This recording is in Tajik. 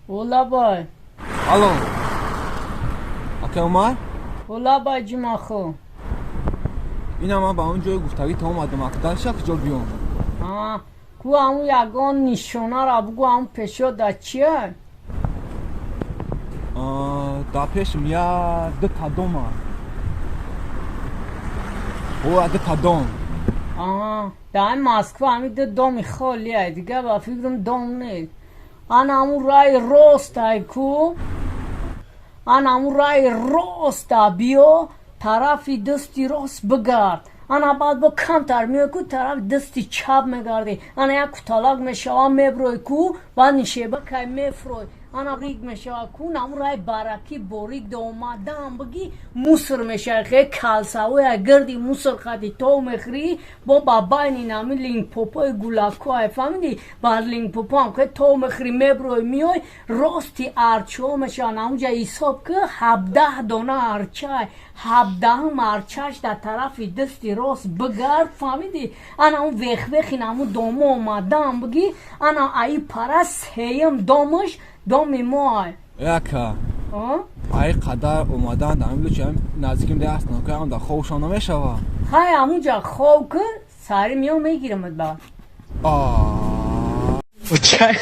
Олабай. Алло. Ака Умар? Олабай, Ҷумахо. Ина ман ба он ҷои гуфтагӣ та омадам, ака дальше куҷо биём? А, ку ҳамун ягон нишонара бугу, ҳамун пешо да чия? Да пешам я дута дома. О, дута дом. Аҳа, дар Москва ҳами ду доми холия, дига ба фикрам дом нест. Ана ҳамун раи ростай ку, ана ҳамун раи роста биё, тарафи дасти рост бигард. Ана баъд бо камтар меои ку, тарафи дасти чап мегардӣ. Ана як куталак мешава, меброи ку, баъд нишеба кай мефрой. Ана риг мешава ку, ҳамун раи баракӣ борик да омадан бигӣ, мусор мешава, хе калсавоя гирди мусор хати то мехӯрӣ, бо ба байни нами лингпопои гулако ай, фаҳмидӣ? Бар лингпопо ҳам хе то мехӯрӣ, меброи, меой, рости арчаҳо мешаванд. Ҳамунҷа ҳисоб ки 17 дона арчай, 17-ум арчаш дар тарафи дасти рост бигард, фаҳмидӣ? Ана он вехвехи намун домо омадан бигӣ, ана аи пара сеюм домаш доми мо ай. Ака. Ай қадар омадан дар ҳамин лучи наздиким да ҳастам, ки ҳам дар хобшон намешава. Хай, ҳамунҷа хоб ки, сари меом, мегирамат ба. Аа. Чай.